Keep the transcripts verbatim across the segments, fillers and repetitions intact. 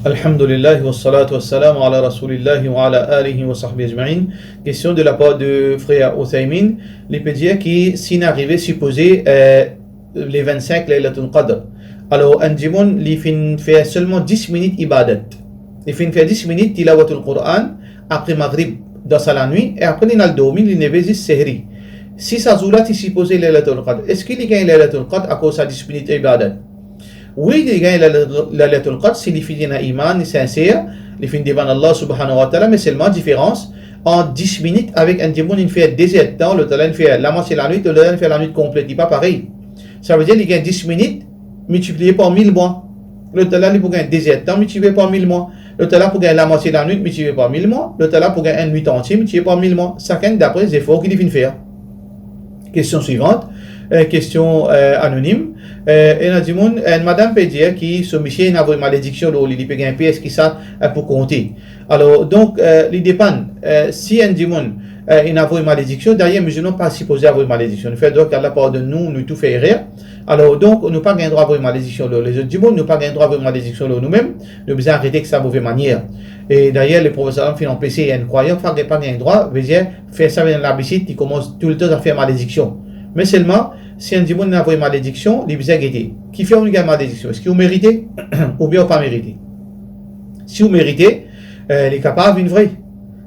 Alhamdulillah, wassalatu wassalamu ala Rasulillah wa ala alihi wa sahbihi ajma'in. Question de la part de frère Uthaymin. Li pe dir ki si inn arive sipoze, euh, le vingt-cinq Laylatul Qadr. Alor, enn dimoun, li finn fer selman dis minit ibadat. Li finn fer dis minit tilawatul Quran apre Maghrib dan sa lanwit, e apre li al dormi, li leve zis sehri. Si sa zour la ti sipoze Laylatul Qadr, eski li gagn Laylatul Qadr akoz sa dis minit ibadat? Wi, li gagn Laylatul, Laylatul Qadr si li finn ena iman, li sinser, li finn demann Allah Subhanahu wa Ta'ala, me selman diferans ant dis minit avek enn dimoun inn fer de zer-d-tan, lotala inn fer lamwatie lanwit, lotala inn fer lanwit konplet, li pa parey. Savedir li gagn dis minit miltipliye par mil mwa. Lotala li pou gagn de zer-d-tan miltipliye par mil mwa. Lotala pou gagn lamwatie lanwit miltipliye par mil mwa. Lotala pou gagn enn nwit antie miltipliye par mil mwa. Sakenn dapre zefor ki li finn fer. Kestion swivant, eh, kestion, eh, anonim. Eh, ena dimoun, enn madam pe dir ki so misie inn avoy malediksion lor li, li pe gagn pe, eski sa, eh, pou konte? Alor, donk, eh, li depann, eh, si enn dimoun, eh, inn avoy malediksion, dayer mizilman pa sipoze avoy malediksion. Nou fer dwa ki Allah pardonn nou, nou tou fer erer. Alor, donk, nou pa gagn drwa avoy malediksion lor lezot dimoun, nou pa gagn drwa avoy malediksion lor noumem, nou bizin arete ek sa move manier. E dayer, Leprofet sallam finn anpese enn krwayan, pa, pa gagn drwa, vedir, fer sa vinn labitid, li koumans toultan fer malediksion. Me selman, si enn dimoun inn avoy malediksion, li bizin gete. Kifer ou gagn malediksion? Eski ou merite? Oubien ou pa merite? Si ou merite, eh, li kapav vinn vre.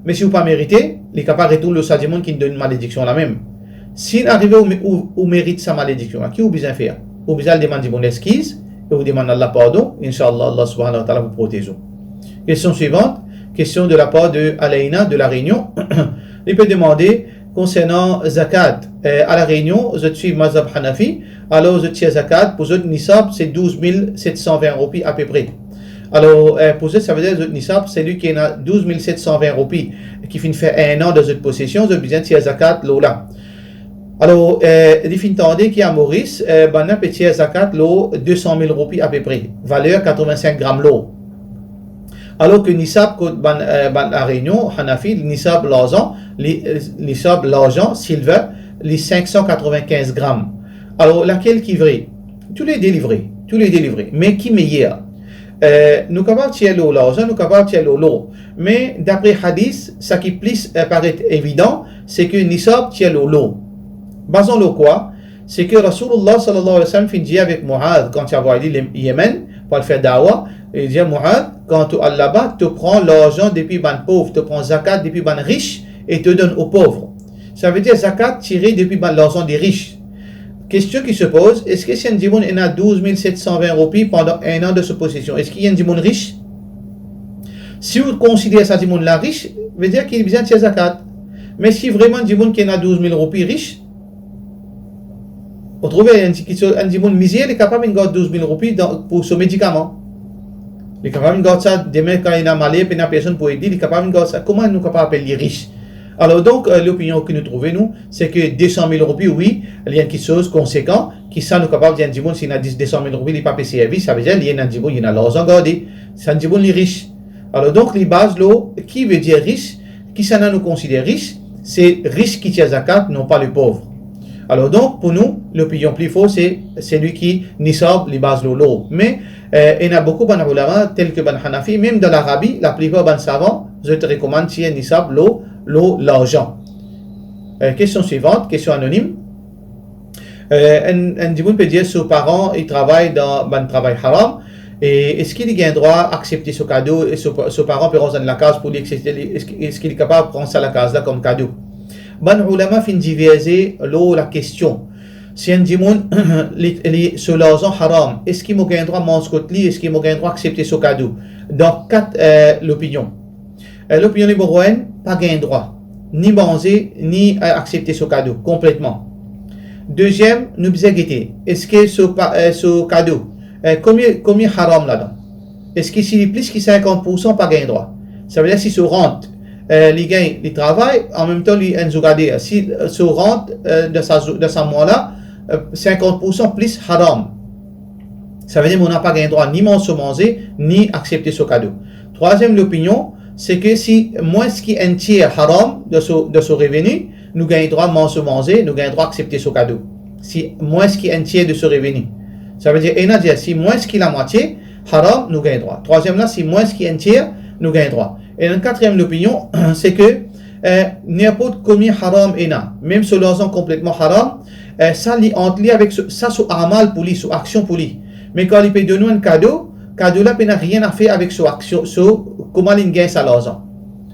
Me si ou pa merite, li kapav retourn lor sa dimoun ki donn malediksion la mem. Si arive ou, ou, ou merit sa malediksion la, ki ou bizin fer? Ou bizin al demann dimoun leskiz e ou demann Allah pardon, inshallah, Allah Subhanahu wa Ta'ala pou protez ou. Kestion swivant, kestion de la par de Alaina de La Reynion. Li pe demande konsernan zakat, eh, a La Reynion, zot swiv mazhab Hanafi, alor zot tir zakat, pou zot nisab, se douz mil set san vin roupi apepre. Alor, eh, pou zot, savedir zot nisab, selwi ki ena douz mil set san vin roupi, ki finn fer enn an dan zot posesion, zot bizin tir zakat lor la. Alor, eh, li finn tande ki a Moris, eh, bannla pe tir zakat lor de san mil roupi apepre, valer katrevin-sink gram lor. Alor ki nisab kot bann, eh, bann La Reynion, Hanafi, nisab larzan, li, eh, nisab larzan, silver, li sink san katrevin-kinz gram. Alor, lakel ki vre? Toulede li vre, toulede li vre. Me ki meyer? Eh, nou kapav tir lor larzan, nou kapav tir lor lor. Me dapre hadis, sa ki plis, eh, paret evidan, se ki nisab tir lor lor. Bazan lor kwa? Se ki Rasoulullah sallallahu alayhi wa sallam finn dir avek Muaz, kan ti avoy li Yemen, pou al fer dawa, li dir, Muaz, kan to al laba, to pran larzan depi bann pov, to pran zakat depi bann ris, e to donn o pov. Savedir zakat tire depi bann larzan de ris. Kestion ki se poz, eski si enn dimoun ena douz mil set san vin roupi pandan enn an dan so posesion, eski li enn dimoun ris? Si ou konsider sa dimoun la ris, vedir ki li bizin tir zakat. Me si vreman enn dimoun ki ena douz mil roupi ris, ou trouve enn ti, ki so, enn dimoun mizer, li kapav vinn gard douz mil roupi dan, pou so medikaman. Li kapav vinn gard sa, demin kan li ena maler, pena personn pou ed li, li kapav vinn gard sa. Kouma nou kapav apel li ris? Alor donk, eh, lopinion ki nou trouve nou, se ki de san mil roupi, wi, li enn kiksoz konsekan, ki sa nou kapav dir enn dimoun, si li ena dis, de san mil roupi, li pa pe servi, savedir li ena dimoun, li ena larzan garde, sa enn dimoun li ris. Alor donk, li baz lor ki vedir ris, kisannla nou konsider ris, se ris ki tir zakat, non pa le pov. Alor donk, pou nou, lopinion pli for, se selwi ki nisab, li baz lor lor. Me, eh, ena boukou bann oulama, tel ki bann Hanafi, mem dan Larabi, laplipar bann savan, zot rekomann tir nisab lor, lor larzan. Eh, kestion swivant, kestion anonim. Eh, enn, enn dimoun pe dir so paran, li travay dan bann travay haram, e eski li gagn drwa aksepte so kado, e so, so paran pe rann enn lakaz pou li, etsetera, li, eski, eski li kapav pran sa lakaz la kom kado? Bann oulama finn diverze lor lakestion. Si enn dimoun, li, li, so larzan haram, eski mo gagn drwa manz kot li, eski mo gagn drwa aksepte so kado? Dan kat, eh, lopinion. Eh, lopinion nimero enn, pa gagn drwa ni manze, ni, eh, aksepte so kado konpletman. Deziem, nou bizin gete, eski so pa, eh, so kado, eh, komie, komie haram ladan? Eski si li plis ki sinkant poursan, pa gagn drwa? Savedir si so rant, eh, li gagn, li travay, anmemtan li enn zougader, si, eh, so rant, eh, dan sa, dan sa mwa la, eh, sinkant poursan plis haram, savedir mo napa gagn drwa ni manz so manze, ni aksepte so kado. Trwaziem lopinion, se ki si mwins ki enn tier haram dan so, dan so reveni, nou gagn drwa manz so manze, nou gagn drwa aksepte so kado. Si mwins ki enn tier de so reveni. Savedir, ena dir, si mwins ki lamwatie, haram, nou gagn drwa. Trwaziem la, si mwins ki enn tier, nou gagn drwa. E enn katriem lopinion, se ke, eh, ninport konbien haram ena, mem so larzan konpletman haram, eh, sa li ant li avek so, sa so amal pou li, so aksion pou li. Me kan li pe donn ou enn kado, kado la pena nanye a fer avek so aksion, so kouma li gagn sa larzan.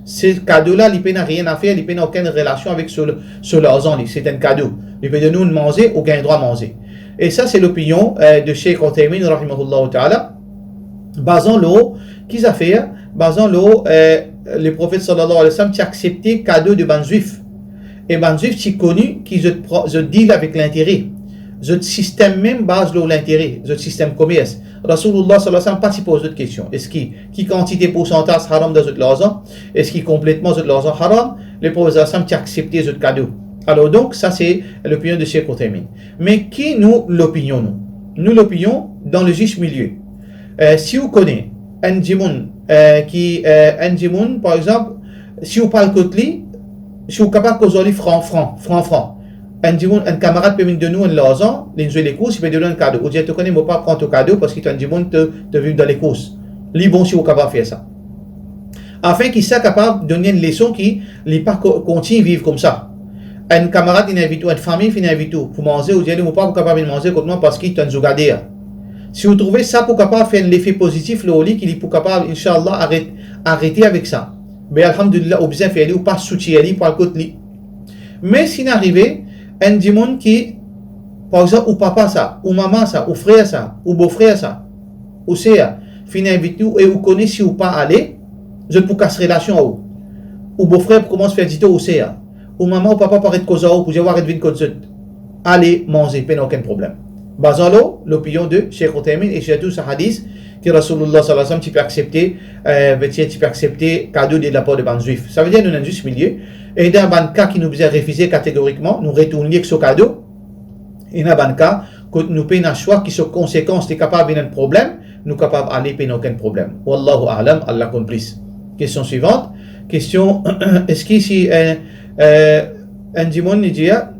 Se kado la, li pena nanye a fer, li pena okenn relasion avek so, so larzan li. Se enn kado. Li pe donn ou manze, ou gagn drwa manze. E sa, se lopinion, eh, de Sheikh Uthaymin, rahimahullah ta'ala, bazan lor, ki zafer, bazan lor, eh, Leprofet sallallahu alayhi wa sallam ti aksepte kado de bann Zwif. E bann Zwif ti koni ki zot pran, zot deal avek lintere. Zot sistem mem baz lor lintere, zot sistem komers. Rasoulullah sallallahu alayhi wa sallam pa ti poz zot kestion. Eski, ki kantite poursantaz haram dan zot larzan? Eski konpletman zot larzan haram? Leprofet sallallahu alayhi wa sallam ti aksepte zot kado. Alor donk, sa se lopinion de Sheikh Uthaymin. Me ki nou lopinion nou? Nou lopinion dan le zis milie. Eh, si ou kone enn dimoun, eh, ki, eh, enn dimoun, par exanp, si ou pe al kot li, si ou kapav koz ar li fran, fran, fran, fran. Enn dimoun, enn kamarad pe vinn donn ou enn larzan, li zwe lekours, li pe donn ou enn kado. Ou dir, to kone, mo pa pran to kado parski to enn dimoun, to, to viv dan lekours. Li bon si ou kapav fer sa. Afin ki sa kapav donn li enn leson ki li pa ko-, kontign viv koumsa. Enn kamarad inn invit ou, enn fami finn invit ou pou manze, ou dir li, mo pa pou kapav vinn manze kot mwa parski to enn zougader. Si ou trouve sa pou kapav fer enn lefe pozitif lor li, ki li pou kapav, inshallah, aret, arete avek sa, be alhamdulillah, ou bizin fer li, ou pa soutir li pou al kot li. Me si inn arive enn dimoun ki, par exanp, ou papa sa, ou mama sa, ou frer sa, ou bofrer sa, ou ser, finn invit ou e ou kone si ou pa ale, zot pou kas relasion ar ou. Ou bofrer pou koumans fer ditor ou ser. Ou mama ou papa pou aret koz ar ou, pou dir ou aret vinn kot zot. Ale manze, pena okenn problem. Bazan lor lopinion de Sheikh Uthaymin e sirtou sa hadis ki Rasoulullah sallallahu alayhi wa sallam ti pe aksepte, eh, ti, ti pe aksepte kado de lapar de bann Zwif. Savedir nou ena enn zis milie. Ena bann ka ki nou bizin refize kategorikman, nou retourn li ek so kado. Ena bann ka kot nou pena swa, ki so konsekans li kapav vinn enn problem, nou kapav ale, pena okenn problem. Wallahu a'lam, Allah konn plis. Kestion swivant. Kestion, eski si, eh, eh, enn dimoun li dir,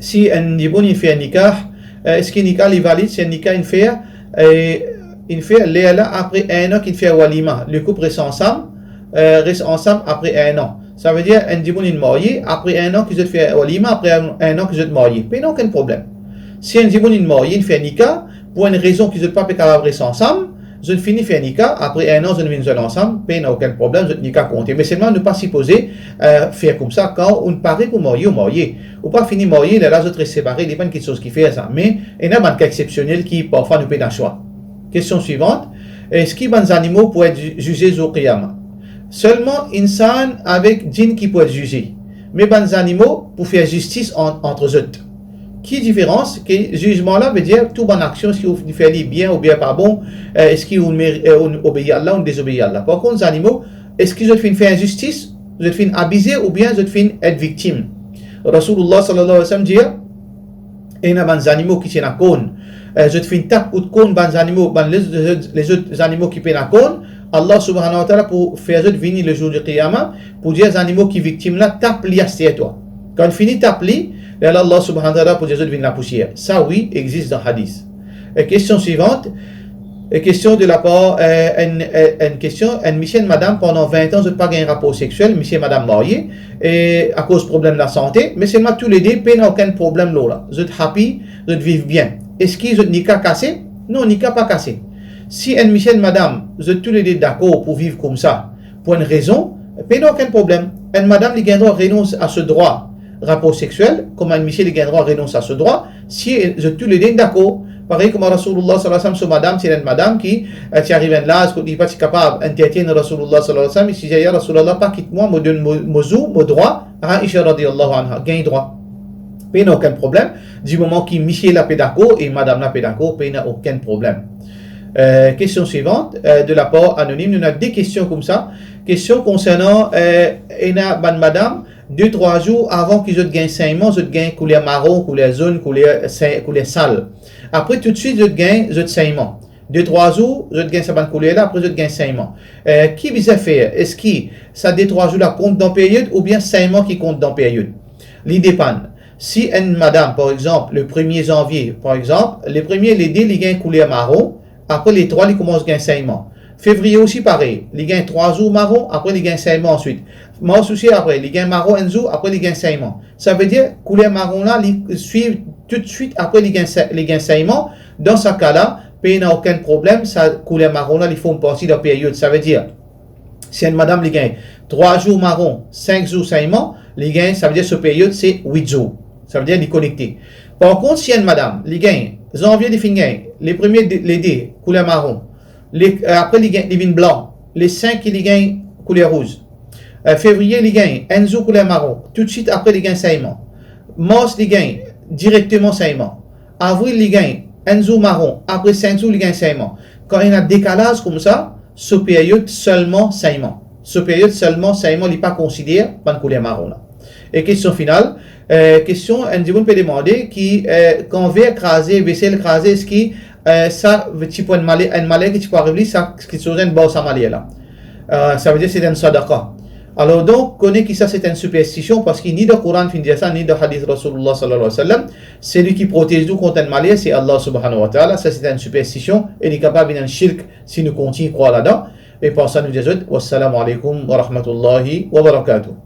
si enn dimoun inn fer nikah, eh, eski nikah li valid, si enn nikah inn fer, eh, inn fer lerla apre enn an ki inn fer walima, lekoup res ansam, eh, res ansam apre enn an. Savedir enn dimoun inn marye, apre enn an ki zot fer walima, apre enn, enn an ki zot marye, pena okenn problem. Si enn dimoun inn marye, inn fer nikah, pou enn rezon ki zot pa pe kapav res ansam, zot fini fer nikah, apre enn an zot vinn zwenn ansam, pena okenn problem, zot nikah konte. Me selman nou pa sipoze, eh, fer koumsa, kan ou pare pou marye, ou marye. Ou pa fini marye, lerla zot res separe, li pa enn kiksoz ki fer sa. Me ena bann ka exsepsionel ki parfwa nou pena swa. Kestion swivant, eski bann zanimo pou et zize zour Qiyama? Selman insan avek djinn ki pou et zize, me bann zanimo pou fer zistis an, ant zot. Ki diferans? Ki zizman la vedir tou bann aksion, eski ou fer li bien oubien pa bon, eh, eski ou mer-, eh, ou obeir Allah, ou dezobeir Allah. Par kont zanimo, eski zot finn fer inzistis, zot finn abize oubien zot finn et viktim? Rasoulullah sallallahu alayhi wa sallam dir, ena bann zanimo ki ti ena korn, eh, zot finn tap kout korn bann zanimo, bann lezot, lezot zanimo ki pena korn, Allah subhanahu wa ta'ala pou fer zot vini le zour di Qiyama, pou dir zanimo ki viktim la, tap li aster twa. Kan fini tap li, lerla Allah subhanahu wa ta'ala pou dir zot vinn lapousier. Sa wi, exis dan hadis. E kestion swivant, e kestion de lapar, eh, enn, eh, enn kestion, enn misie, enn madam, pandan vin an zot pa gagn rapor sexiel, misie, madam marye, e akoz problem lasante, me selman toulede pena okenn problem lor la. Zot happy, zot viv bien. Eski zot nikah kase? Non, nikah pa kase. Si enn misie, enn madam, zot toulede dakor pou viv koumsa, pou enn rezon, pena okenn problem. Enn madam li gagn drwa renons a so drwa rapor sexiel, kouma enn misie li gagn drwa renons a so drwa, si zot toulede dakor. Parey kouma Rasoulullah sallallahu alayhi wa sallam, so madam, ti ena enn madam ki, eh, ti ariv enn laz kot li pa ti kapav entertain Rasoulullah sallallahu alayhi wa sallam, li ti dir, "Ya Rasoulullah, pa kit mwa, mo donn mo, mo zour, mo drwa Aisha radiyallahu anha, gagn drwa." Pena okenn problem. Di moman ki misie la pe dakor e madam la pe dakor, pena okenn problem. Eh, kestion swivant, eh, de lapar anonim. Nou ena de kestion koumsa. Kestion konsernan, eh, ena bann madam, de trwa zour avan ki zot gagn segnman, zot gagn kouler maron, kouler zonn, kouler se-, kouler sal. Apre toutswit zot gagn zot segnman. De trwa zour, zot gagn sa bann kouler la, apre zot gagn segnman. Eh, ki bizin fer? Eski sa de trwa zour la kont dan period oubien segnman ki kont dan period? Li depann. Si enn madam, par exanp, le premie zanvie, par exanp, le premie, le de, li gagn kouler maron, apre le trwa li koumans gagn segnman. Fevriye osi parey, li gagn trwa zour maron, apre li gagn segnman answit. Mars osi apre, li gagn maron enn zour, apre li gagn segnman. Savedir, kouler maron la, li swiv toutswit apre li gagn se-, li gagn segnman. Dan sa ka la, pena okenn problem, sa kouler maron la, li form parti dan peryod. Savedir, si enn madam li gagn trwa zour maron, sink zour segnman, li gagn, savedir so peryod se wit zour. Savedir li konekte. Par kont, si enn madam li gagn, zanvie li finn gagn, le premie de, le de, kouler maron, le, euh, apre li gagn, li vinn blan, le sink li gagn kouler rouz, euh, fevriye li gagn enn zour kouler maron, toutswit apre li gagn segnman, mars li gagn direkteman segnman, avril li gagn enn zour maron, apre sink zour li gagn segnman. Kan ena dekalaz koumsa, so peryod selman segnman. So peryod selman segnman, li pa konsider bann kouler maron la. E kestion final, euh, kestion, enn dimoun pe demande ki, euh, kan ver kraze, vesel kraze, eski, euh, sa ti pou enn maler, enn maler ki ti pou ariv li, sa, ki ti enn bar sa maler la. Euh, savedir se enn sadaka. Alor donk, kone ki sa se enn siperstision, parski ni dan Koran finn dir sa, ni dan hadis Rasoulillah sallallahu alayhi wa sallam. Selwi ki protez nou kont enn maler, se Allah subhanahu wa ta'ala. Sa se enn siperstision, e li kapav vinn enn shirk si nou kontign krwar ladan. E par sa nou dir zot, wassalamu alaykum wa rahmatullahi wa barakatuh.